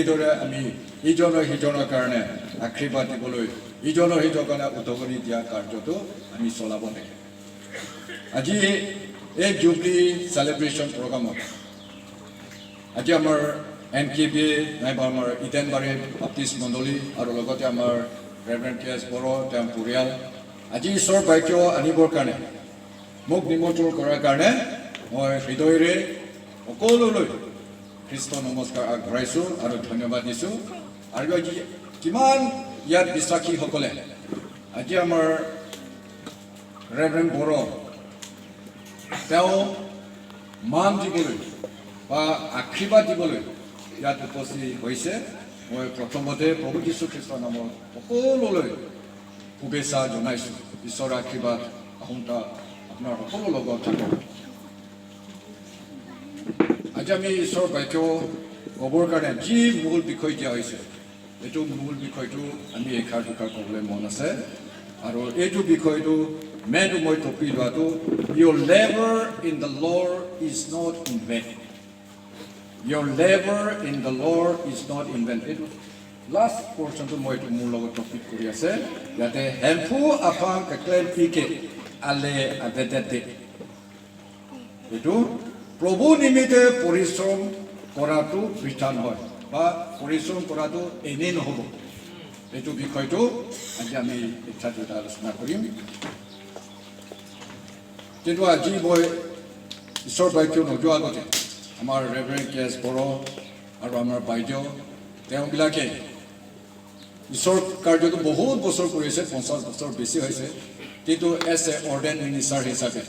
সেইদৰে আমি ইজনৰ সিজনৰ কাৰণে আশীৰ্বাদ দিবলৈ, ইজনৰ সিজনৰ কাৰণে উদগনি দিয়া কাৰ্যটো আমি চলাব লাগে। আজি এই জুবলি চেলিব্ৰেশ্যন প্ৰগ্ৰামত আজি আমাৰ এনকেবি নাইবা আমাৰ ইডেনবাৰী বাপ্তিষ্ট মণ্ডলী আৰু লগতে আমাৰ ৰেভাৰেণ্ড কে এছ বড়ো, তেওঁৰ পৰিয়াল আজি ঈশ্বৰৰ বাক্য আনিবৰ কাৰণে মোক নিমন্ত্ৰণ কৰাৰ কাৰণে মই হৃদয়েৰে সকলোলৈ খ্ৰীষ্ট নমস্কাৰ আগবঢ়াইছোঁ আৰু ধন্যবাদ দিছোঁ। আৰু আজি কিমান ইয়াত বিশ্বাসীসকলে আজি আমাৰ ৰেভাৰেণ্ড বড়ো তেওঁ মান দিবলৈ বা আশীৰ্বাদ দিবলৈ ইয়াত উপস্থিত হৈছে, মই প্ৰথমতে প্ৰভু যীশু খ্ৰীষ্টৰ নামত সকলোলৈ শুভেচ্ছা জনাইছোঁ। ঈশ্বৰৰ আশীৰ্বাদ আহোঁতা আপোনাৰ সকলো লগত থাকক। আজি আমি ঈশ্বৰৰ বাক্য ক'বৰ কাৰণে যি মূল বিষয় দিয়া হৈছে, এইটো মূল বিষয়টো আমি এষাৰ দুষাৰ ক'বলৈ মন আছে। আৰু এইটো বিষয়টো মেইনটো মই টপিক লোৱাটো, "Your labour in the Lord is not in vain." "Your labour in the Lord is not in vain." এইটো লাষ্ট পৰ্চনটো মই এইটো মোৰ লগত টপিক কৰি আছে। ইয়াতে হেম্ফু আফাং কাকলেন পিকে আলে আবেদে, এইটো প্ৰভু নিমিত্তে পৰিশ্ৰম কৰাটো বৃথা নহয় বা পৰিশ্ৰম কৰাটো এনেই নহ'ব। এইটো বিষয়টো আজি আমি ইচ্ছাটো এটা আলোচনা কৰিম। কিন্তু আজি মই ঈশ্বৰ বাক্য নোযোৱা আগতে আমাৰ ৰেভাৰেণ্ড কে এছ বড়ো আৰু আমাৰ বাইদেউ, তেওঁবিলাকে ঈশ্বৰ কাৰ্যটো বহুত বছৰ কৰিছে, 50 বছৰ বেছি হৈছে। কিন্তু এজ এ অৰ্ডেন মিনিষ্টাৰ হিচাপে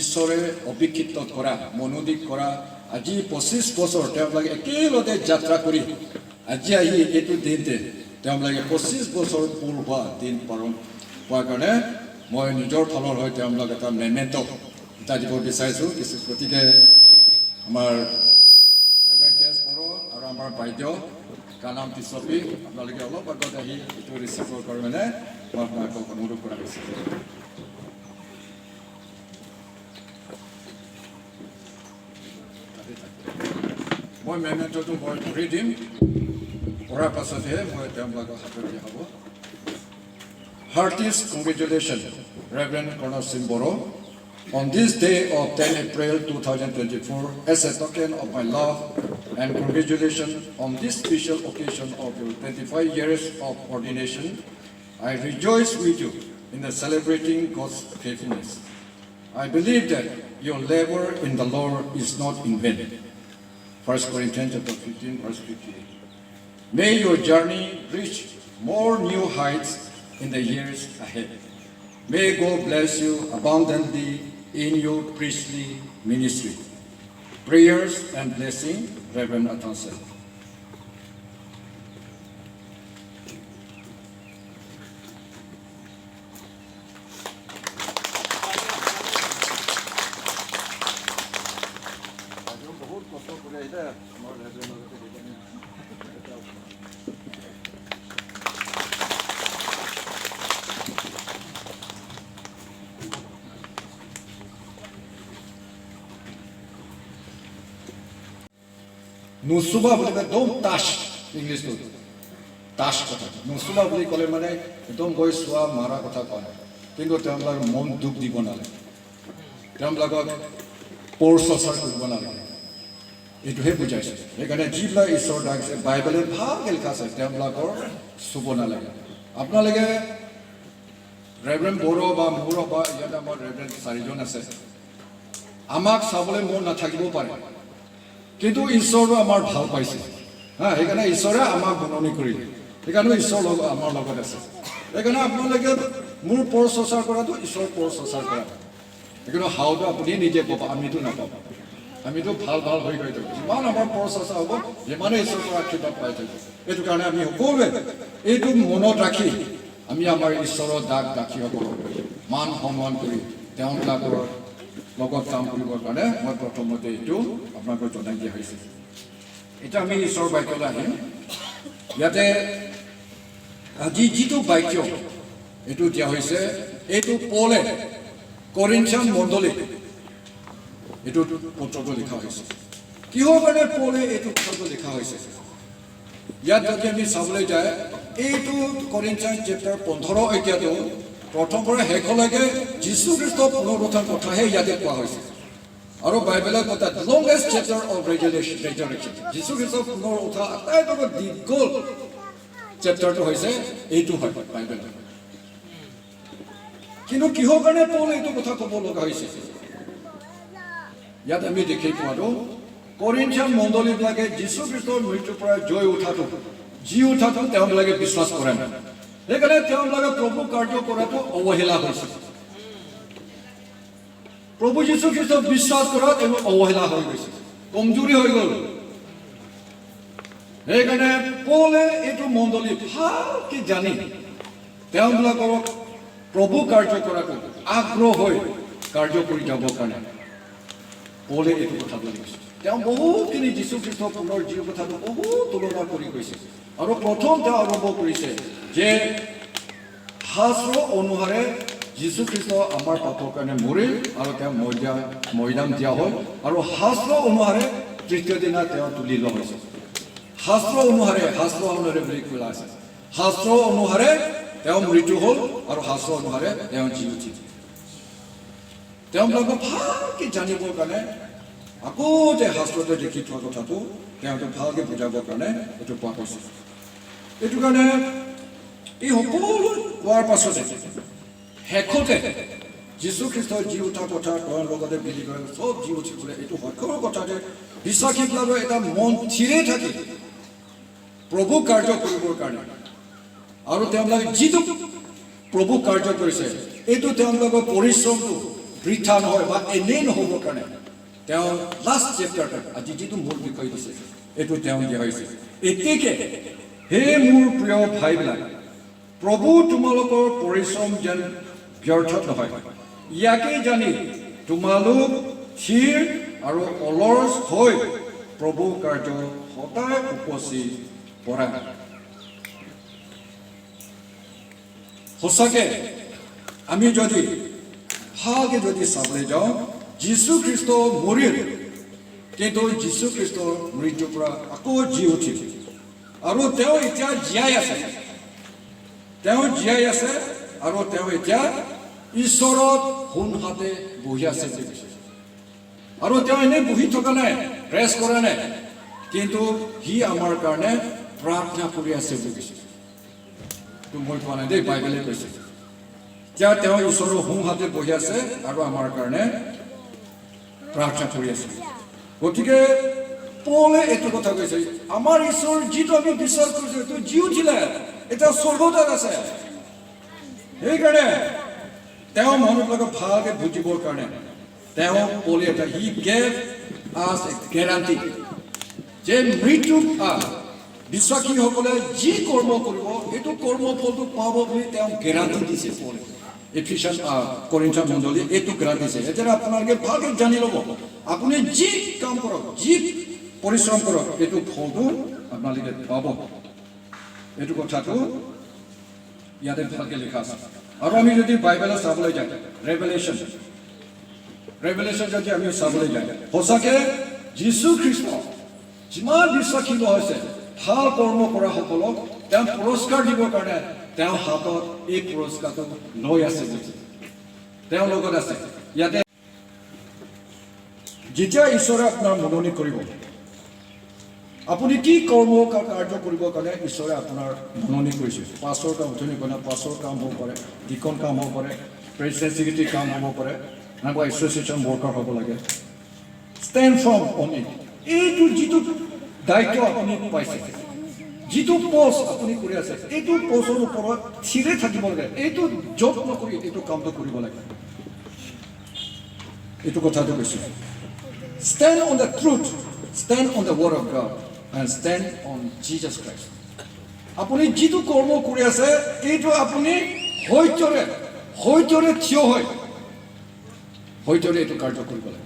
ঈশ্বৰে অভিষিক্ত কৰা, মনোনীত কৰা আজি 25 বছৰ তেওঁবিলাকে একেলগে যাত্ৰা কৰি আজি আহি এইটো দিনতে তেওঁবিলাকে 25 বছৰ পূৰ হোৱা দিন পালন হোৱাৰ কাৰণে মই নিজৰ ফালৰ হৈ তেওঁবিলাক এটা মেমেণ্টো এটা দিব বিচাৰিছোঁ কিছু। গতিকে আমাৰ ৰেভাৰেণ্ড কে এছ বড়ো আৰু আমাৰ বাইদেউ কানাম টিচপি, আপোনালোকে অলপ আগত আহি এইটো ৰিচিভৰ কাৰণে মই আপোনালোকক অনুৰোধ কৰা হৈছে। তাতে থাকক। মই মেমেণ্টটো মই পঢ়ি দিম, পঢ়াৰ পাছতহে মই তেওঁলোকৰ হাতত দিয়া হ'ব। Heartiest congratulations, Reverend Karnab Singh Boro, on this day of 10 April 2024, as a token of my love and congratulations on this special occasion of your 25 years of ordination, I rejoice with you in the celebrating God's faithfulness. I believe that your labor in the Lord is not in vain. 1 Corinthians chapter 15, verse 58. May your journey reach more new heights in the years ahead. May God bless you abundantly in your priestly ministry. Prayers and blessing, Reverend Atanse. বহুত কষ্ট কৰি আহিছে আমাৰ ৰেভাৰেণ্ডৰ। সেইকাৰণে নুচুবা বুলি কয়, "Don't touch", ইংলিছটো touch কথা। নুচুবা বুলি ক'লে মানে একদম গৈ চোৱা মাৰা কথা কোৱা নাই, কিন্তু তেওঁলোকৰ মন দুখ দিব নালাগে, তেওঁলোকক পৰচৰ্চা কৰিব নালাগে, এইটোহে বুজাইছে। সেইকাৰণে যিবিলাক ঈশ্বৰ ডাকিছে, বাইবেলে ভালকৈ লিখা আছে, তেওঁলোকৰ চুব নালাগে। আপোনালোকে ৰেভাৰেণ্ড বড়ো বা মোৰ বা ইয়াত আমাৰ ৰেভাৰেণ্ড চাৰিজন আছে, আমাক চাবলৈ মন নাথাকিবও পাৰে, কিন্তু ঈশ্বৰটো আমাৰ ভাল পাইছে হা। সেইকাৰণে ঈশ্বৰে আমাক মনোনীত কৰিলে, সেইকাৰণে ঈশ্বৰ লগত আমাৰ লগত আছে। সেইকাৰণে আপোনালোকে মোৰ পৰ চৰ্চা কৰাটো ঈশ্বৰ পৰ চৰ্চা কৰা। সেইকাৰণে হাওটো আপুনি নিজে পাব, আমিতো নাপাওঁ। আমিতো ভাল ভাল হৈ গৈ থাকোঁ। যিমান আমাৰ পৰ চৰ্চা হ'ব, সিমানেই ঈশ্বৰৰ পৰা আশীৰ্বাদ পাই থাকিব। এইটো কাৰণে আমি সকলোৱে এইটো মনত ৰাখি আমি আমাৰ ঈশ্বৰৰ দাস দাসীসকলক মান সন্মান কৰি তেওঁলোকৰ লগত কাম কৰিবৰ কাৰণে মই প্ৰথমতে এইটো আপোনালোকক জনাই দিয়া হৈছে। এতিয়া আমি ঈশ্বৰৰ বাক্যলৈ আহিম। ইয়াতে আজি যিটো বাক্য এইটো দিয়া হৈছে, এইটো পলে কৰিন্থিয়ান মণ্ডলীক এইটো পত্ৰটো লিখা হৈছে। কিহৰ কাৰণে পলে এইটো পত্ৰটো লিখা হৈছে? ইয়াত যদি আমি চাবলৈ যায়, এইটো কৰিন্থিয়ান চেপ্টাৰ 15 এতিয়াতো প্ৰথম পৰা শেষলৈকে যীশুখ্ৰীষ্ট পুনৰুত্থান কথাহে ইয়াতে কোৱা হৈছে। আৰু বাইবেলৰ কথা লংগেষ্ট চেপ্টাৰ অফ ৰেজাৰেকশ্যন, যীশুখ্ৰীষ্ট পুনৰ উঠা আটাইতকৈ দীঘল চেপ্টাৰটো হৈছে এইটো হয় বাইবেলত। কিন্তু কিহৰ কাৰণে পৌলে এইটো কথা ক'ব লগা হৈছে? ইয়াত আমি দেখি পোৱাটো কৰিন্থিয়ান মণ্ডলীবিলাকে যীশুখ্ৰীষ্টৰ মৃত্যুৰ পৰা জয় উঠাটো, জি উঠাটো তেওঁবিলাকে বিশ্বাস কৰে নাই। সেইকাৰণে তেওঁবিলাকে প্ৰভু কাৰ্য কৰাটো অৱহেলা হৈছে। প্ৰভু যীশুখ্ৰীষ্টক বিশ্বাস কৰাত এইবোৰ অৱহেলা হৈ গৈছে, কমজুৰি হৈ গ'ল। সেইকাৰণে পৌলে এইটো মণ্ডলী ভালকে জানি তেওঁবিলাকক প্ৰভু কাৰ্য কৰাটো আগ্ৰহ হৈ কাৰ্য কৰি যাবৰ কাৰণে পৌলে এইটো কথা বুলি কৈছে। তেওঁ বহুতখিনি যীশুখ্ৰীষ্ট পুনৰ জীৱ কথাটো বহুত তুলনা কৰি কৈছে। আৰু প্ৰথম তেওঁ আৰম্ভ কৰিছে যে শাস্ত্ৰ অনুসাৰে যীশুখ্ৰীষ্ট আমাৰ পাপৰ কাৰণে মৰিল আৰু তেওঁ মৈদাম দিয়া হ'ল আৰু শাস্ত্ৰ অনুসাৰে তৃতীয় দিনা তেওঁ তুলি লোৱা হৈছে। শাস্ত্ৰ অনুসাৰে, শাস্ত্ৰ অনুসাৰে বুলি কোৱা আছে। শাস্ত্ৰ অনুসাৰে তেওঁ মৃত্যু হ'ল আৰু শাস্ত্ৰ অনুসাৰে তেওঁ জি উঠিল। তেওঁবিলাকক ভালকে জানিবৰ কাৰণে আগতে শাস্ত্ৰতে লিখি থোৱা কথাটো তেওঁক ভালকে বুজাবৰ কাৰণে এইটো কোৱা হৈছে। এইটো কাৰণে এই সকলো কোৱাৰ পাছতে শেষতে যীশুখ্ৰীষ্টৰ জি উঠা কথা, তেওঁৰ লগতে বিলি কৰে চব জি উঠিবলৈ, এইটো সত্যৰ কথা যে বিশ্বাসীবিলাকৰ এটা মন থিৰে থাকি প্ৰভু কাৰ্য কৰিবৰ কাৰণে আৰু তেওঁবিলাকে যিটো প্ৰভু কাৰ্য কৰিছে, এইটো তেওঁলোকৰ পৰিশ্ৰমটো বৃথা নহয় বা এনেই নহ'বৰ কাৰণে তেওঁ লাষ্ট চেপ্টাৰটো, আজি যিটো মূল বিষয় দিছে, এইটো তেওঁ দিয়া হৈছে। এতেকে হে মোৰ প্ৰিয় ভাইবিলাক, প্ৰভু তোমালোকৰ পৰিশ্ৰম যেন ব্যৰ্থ নহয়, ইয়াকে জানি তোমালোক থিৰ আৰু অলস হৈ প্ৰভু কাৰ্য সদায় উপচি পৰা। সঁচাকে আমি যদি ভালকে যদি চাবলৈ যাওঁ, যীশুখ্ৰীষ্ট মৰিল, কিন্তু যীশুখ্ৰীষ্টৰ মৃত্যুৰ পৰা আকৌ জি উঠিল আৰু তেওঁ এতিয়া জীয়াই আছে। তেওঁ জীয়াই আছে আৰু তেওঁ এতিয়া ঈশ্বৰত সোঁ হাতে বহি আছে বুলি কৈছে। আৰু তেওঁ এনেই বহি থকা নাই, ৰেষ্ট কৰা নাই, কিন্তু সি আমাৰ কাৰণে প্ৰাৰ্থনা কৰি আছে বুলি কৈছে। তো মই কোৱা নাই দেই, বাইবেলে কৈছে। এতিয়া তেওঁ ঈশ্বৰৰ সোঁ হাতে বহি আছে আৰু আমাৰ কাৰণে প্ৰাৰ্থনা কৰি আছে। গতিকে পৌলে এইটো কথা কৈছে, আমাৰ ঈশ্বৰ যিটো আমি বিশ্বাস কৰিছো, এইটো জি উঠিলে, এতিয়া স্বৰ্গত আছে। সেইকাৰণে তেওঁ মানুহবিলাকক ভালকে বুজিবৰ কাৰণে তেওঁ পৌলে এটা, he gave us a guarantee যে মৃত্যু বিশ্বাসীসকলে যি কৰ্ম কৰিব, এইটো কৰ্ম ফলটো পাব বুলি তেওঁ গেৰাণ্টি দিছে। পৌলে এফিচিয়ান কৰিন্থিয়ান মণ্ডলী এইটো গেৰাণ্টি দিছে। এতিয়া আপোনালোকে ভালকে জানি ল'ব, আপুনি যি কাম কৰক, যি পৰিশ্ৰম কৰক, এইটো ফলটো আপোনালোকে পাব। এইটো কথাটো ইয়াতে ভালকে লিখা আছে। আৰু আমি যদি বাইবেলত চাবলৈ যায়, ৰেভেলেশ্যন যদি আমি চাবলৈ যায়, সঁচাকে যীশু খ্ৰীষ্ট যিমান বিশ্বাসী হৈছে, ভাল কৰ্ম কৰাসকলক তেওঁ পুৰস্কাৰ দিবৰ কাৰণে তেওঁ হাতত এই পুৰস্কাৰটো লৈ আছে বুলি তেওঁৰ লগত আছে। ইয়াতে যেতিয়া ঈশ্বৰে আপোনাৰ মনোনীত কৰিব, আপুনি কি কৰ্ম কাৰ্য কৰিবৰ কাৰণে ঈশ্বৰে আপোনাৰ মনোনীত কৰিছে? পাছৰ কাম, উঠনি কইনা পাছৰ কাম হ'ব পাৰে, ডিকন কাম হ'ব পাৰে, প্ৰেচিডেণ্ট ছেক্ৰেটাৰী কাম হ'ব পাৰে, নাইবা এছ'চিয়েশ্যন ৱৰ্কাৰ হ'ব লাগে। Stand firm on it. এইটো যিটো দায়িত্ব আপুনি পাইছে, যিটো পষ্ট আপুনি কৰি আছে, এইটো পষ্টৰ ওপৰত থিৰে থাকিব লাগে। এইটো যত্ন কৰি এইটো কামটো কৰিব লাগে। এইটো কথাটো কৈছোঁ। Stand on the truth, stand on the word of God and stand on Jesus Christ. আপুনি যিটো কৰ্ম কৰি আছে, এইটো আপুনি সত্যৰে থিয় হৈ সত্যৰে এইটো কাৰ্য কৰিব লাগে।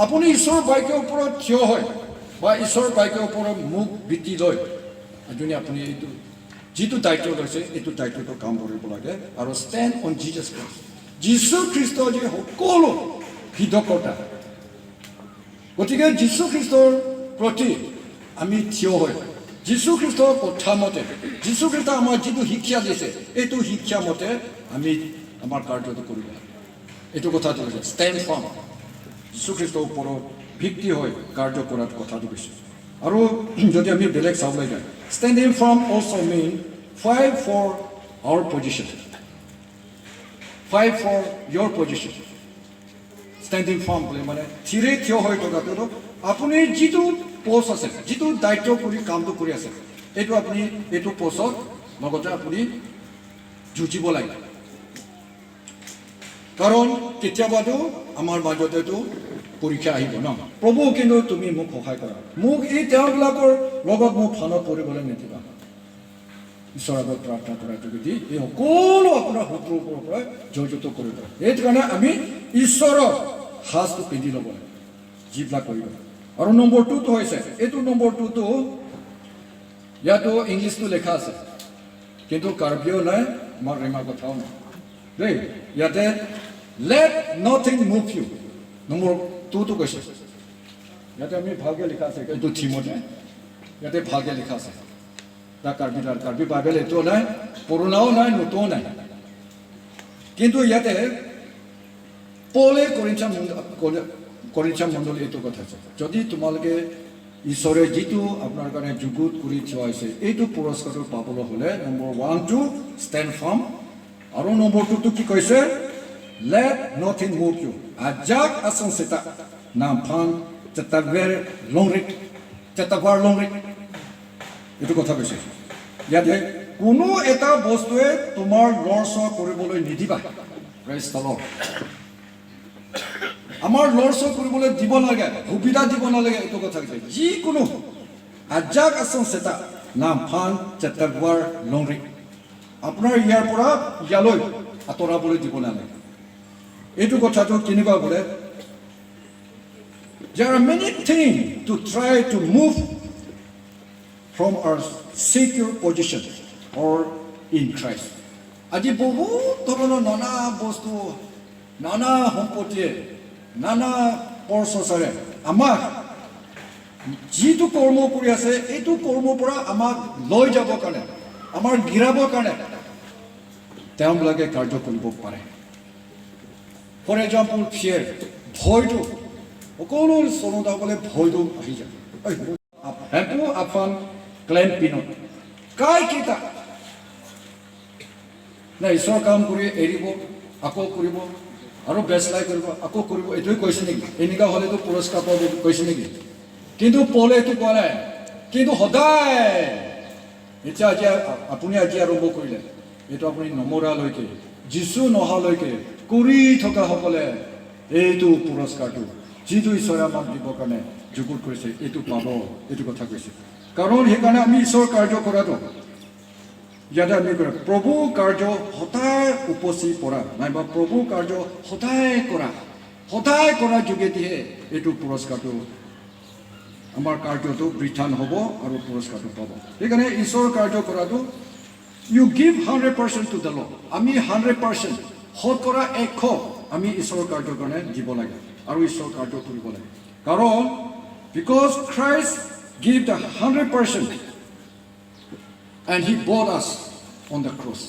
আপুনি ঈশ্বৰৰ বাক্যৰ ওপৰত থিয় হৈ বা ঈশ্বৰৰ বাক্যৰ ওপৰত মুখ ভিত্তি লৈ যোনে আপুনি এইটো যিটো দায়িত্ব লৈছে, এইটো দায়িত্বটো কাম কৰিব লাগে। আৰু stand on Jesus Christ. যীশু খ্ৰীষ্ট যে সকলো সিদ্ধকৰ্তা, গতিকে যীশু খ্ৰীষ্টৰ প্ৰতি আমি থিয় হৈ যীশুখ্ৰীষ্টৰ কথা মতে, যীশুখ্ৰীষ্ট আমাক যিটো শিক্ষা দিছে, এইটো শিক্ষা মতে আমি আমাৰ কাৰ্যটো কৰিব লাগে। এইটো কথাটো কৈছে, ষ্টেণ্ড ফাৰ্ম, যীশুখ্ৰীষ্টৰ ওপৰত ভিত্তি হৈ কাৰ্য কৰাৰ কথাটো কৈছে। আৰু যদি আমি বেলেগ চাবলৈ যাওঁ, standing firm also mean fight for our position, fight for your position. Standing firm বুলি মানে থিৰে থিয় হৈ থকাটো, আপুনি যিটো পষ্ট আছে, যিটো দায়িত্ব কৰি কামটো কৰি আছে, এইটো আপুনি এইটো পষ্টত লগতে আপুনি যুঁজিব লাগে। কাৰণ কেতিয়াবাতো আমাৰ মাজতেতো পৰীক্ষা আহিব ন। প্ৰভু, কিন্তু তুমি মোক সহায় কৰা, মোক এই তেওঁবিলাকৰ লগত মোক ফান্দত পৰিবলৈ নিদিবা। ঈশ্বৰৰ আগত প্ৰাৰ্থনা কৰাৰ যোগেদি এই সকলো আপোনাৰ শত্ৰুৰ ওপৰৰ পৰা জয়যুক্ত কৰিব। সেইটো কাৰণে আমি ঈশ্বৰৰ সাজটো পিন্ধি ল'ব লাগে, যিবিলাক কৰিব। আৰু নম্বৰ টুটো হৈছে এইটো। নম্বৰ টুটো ইয়াতো ইংলিছটো লেখা আছে, কিন্তু কাৰ্বিও নাই, আমাৰ ৰেমা কথাও নাই দেই। ইয়াতে "Let nothing move you", number টুটো কৈছে। ইয়াতে আমি ভালকৈ লিখা আছে, এইটো থিমতে ইয়াতে ভালকৈ লিখা আছে। তাৰ কাৰ্বি, তাৰ কাৰ্বি বাইবেল এইটোও নাই, পুৰণাও নাই, নতুনো নাই। কিন্তু ইয়াতে পৌলে কৰিন্থিয়ান মণ্ডলী এইটো কথা আছে, যদি তোমালোকে ঈশ্বৰে যিটো আপোনাৰ কাৰণে যুগুত কৰি থোৱা হৈছে, এইটো পুৰস্কাৰটো পাবলৈ হ'লে নম্বৰ ওৱানটো ষ্টেণ্ড ফাৰ্ম আৰু নম্বৰ টুটো কি কৈছে? "Let nothing move you." Ajak asong sita namphan chataver longrik chatavar longrik, এইটো কথা কৈছে। ইয়াতে কোনো এটা বস্তুৱে তোমাৰ লৰচৰ কৰিবলৈ নিদিবা। Praise the Lord. আমাৰ লৰচৰ কৰিবলৈ দিব নালাগে, সুবিধা দিব নালাগে, এইটো কথা কৈছে। যিকোনো আজাক আচং চেতা নাম ফান চেতাৰ লংৰিক, আপোনাৰ ইয়াৰ পৰা ইয়ালৈ আঁতৰাবলৈ দিব নালাগে। এইটো কথাটো কেনেকুৱা বোলে? There are many things to try to move from our secure position or in Christ. আজি বহুত ধৰণৰ নানা বস্তু, নানা সম্পত্তিয়ে, নানা পৰচৰ্চাৰে আমাক যিটো কৰ্ম কৰি আছে, এইটো কৰ্মৰ পৰা আমাক লৈ যাবৰ কাৰণে, আমাৰ গিৰাবৰ কাৰণে তেওঁবিলাকে কাৰ্য কৰিব পাৰে। ফৰ এক্সাম্পল, ফিয়াৰ, ভয়টো। সকলো চলোতাসকলে ভয়টো আহি যায়। হেম্পু আফান ক্লেম পিনত কাই কেইটা নাই, ঈশ্বৰ কাম কৰি এৰিব, আকৌ কৰিব আৰু বেচলাই কৰিব, আকৌ কৰিব, এইটোৱে কৈছে নেকি? এনেকুৱা হ'লেতো পুৰস্কাৰ পাব কৈছে নেকি? কিন্তু পলে এইটো কোৱা নাই। কিন্তু সদায় এতিয়া আজি আপুনি আজি আৰম্ভ কৰিলে, এইটো আপুনি নমৰালৈকে, যীচু নহালৈকে কৰি থকাসকলে এইটো পুৰস্কাৰটো, যিটো ঈশ্বৰে আমাক দিবৰ কাৰণে যুগুত কৰিছে, এইটো পাব, এইটো কথা কৈছে। কাৰণ সেইকাৰণে আমি ঈশ্বৰ কাৰ্য কৰাটো ইয়াতে আমি কৰা প্ৰভু কাৰ্য সদায় উপচি পৰা নাইবা প্ৰভু কাৰ্য সদায় কৰা, সদায় কৰাৰ যোগেদিহে এইটো পুৰস্কাৰটো, আমাৰ কাৰ্যটো বৃদ্ধি হ'ব আৰু পুৰস্কাৰটো পাব। সেইকাৰণে ঈশ্বৰৰ কাৰ্য কৰাটো, you give 100% to the Lord. আমি 100%, 100% আমি ঈশ্বৰৰ কাৰ্যৰ কাৰণে দিব লাগে আৰু ঈশ্বৰৰ কাৰ্য কৰিব লাগে। কাৰণ because Christ give the 100% and he bought us on the cross.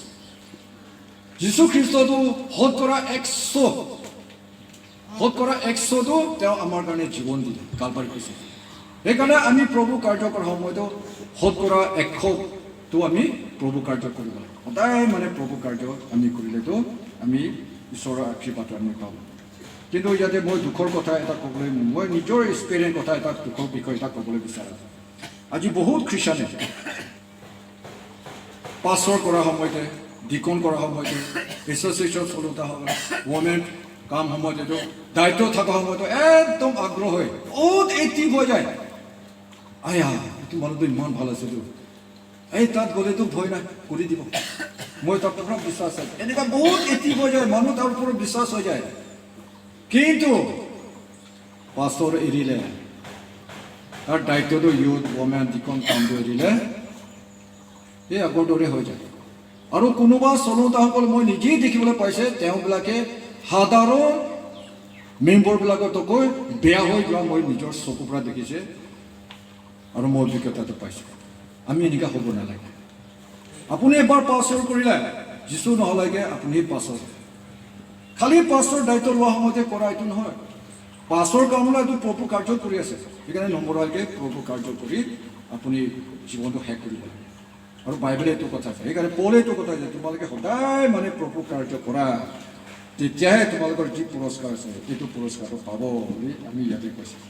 যীশু খ্ৰীষ্টটো 100%, 100%টো তেওঁ আমাৰ কাৰণে জীৱন দিলে কালবাৰী কৈছে। সেইকাৰণে আমি প্ৰভু কাৰ্য কৰাৰ সময়তো 100%টো আমি প্ৰভু কাৰ্য কৰিব লাগে সদায়। মানে প্ৰভু কাৰ্য আমি কৰিলেতো আমি ঈশ্বৰৰ আশীৰ্বাদটো আমি পাব। কিন্তু ইয়াতে মই দুখৰ কথা এটা ক'বলৈ, মই নিজৰ এক্সপেৰিয়েঞ্চ কথা এটা, দুখৰ বিষয় এটা ক'বলৈ বিচাৰোঁ। আজি বহুত খ্ৰীষ্টানে পাছৰ কৰা সময়তে, ডিকন কৰা সময়তে, এছ'চিয়েশ্যন চলোতা ৱমেন কাম সময়তেতো, দায়িত্ব থকা সময়তো একদম আগ্ৰহ হৈ বহুত এক্টিভ হৈ যায়। আয়া, এইটো মানুহটো ইমান ভাল আছেতো, এই তাত গ'লেতো ভয় নাই, কৰি দিব, মই তাত পূৰা বিশ্বাস আছে। এনেকুৱা বহুত এক্টিভ হৈ যায় মানুহ, তাৰ ওপৰত বিশ্বাস হৈ যায়। কিন্তু পাছৰ এৰিলে, তাৰ দায়িত্বটো, ইউথ, ৱমেন, ডিকন কামটো এৰিলে, এই আগৰ দৰে হৈ যায়। আৰু কোনোবা চলোতাসকল মই নিজেই দেখিবলৈ পাইছে, তেওঁবিলাকে সাধাৰণ মেম্বাৰবিলাকতকৈ বেয়া হৈ যোৱা মই নিজৰ চকুৰ পৰা দেখিছে আৰু মই অভিজ্ঞতাটো পাইছোঁ। আমি এনেকুৱা হ'ব নালাগে। আপুনি এবাৰ পাছৰ কৰিলে, যিচু নহ'লেগে আপুনি পাছৰ। খালি পাছৰ দায়িত্ব লোৱা সময়তে কৰা এইটো নহয়। পাছৰ কামলৈ এইটো প্ৰভু কাৰ্য কৰি আছে। সেইকাৰণে নম্বৰকে প্ৰভু কাৰ্য কৰি আপুনি জীৱনটো শেষ কৰিব লাগে। আৰু বাইবেলে এইটো কথা আছে। সেইকাৰণে পৌলে এইটো কথা যে তোমালোকে সদায় মানে প্ৰভু কাৰ্য কৰা, তেতিয়াহে তোমালোকৰ যি পুৰস্কাৰ আছে, সেইটো পুৰস্কাৰটো পাব বুলি আমি ইয়াতে কৈছোঁ।